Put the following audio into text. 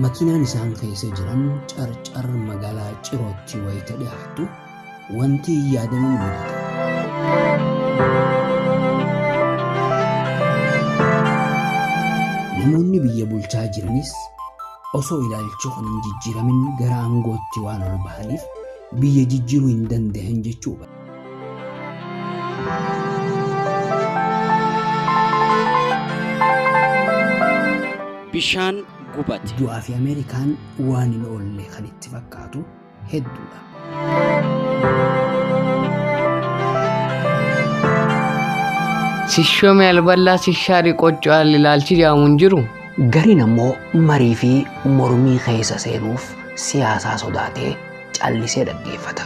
Makiinaan isaan keessa jiran carcar magaalaa Cirootti wayita dhiyaattu wanti hin yaadamin mudate. Namoonni biyya bulchaa jiranis osoo ilaalchi kun hin jijjiiramin gara aangootti waan ol bahaniif biyya jijjiiruu hin dandahan jechuudha. Bishaan gubate. Du'aa fi Ameerikaan waan hin oolle kan itti fakkaatu hedduudha. Sishoome alballaa sishaari qoccoo ilaalchi jedhamu hin jiru. Gariin ammoo marii fi mormii keessa seenuuf siyaasaa sodaatee callisee dhaggeeffata.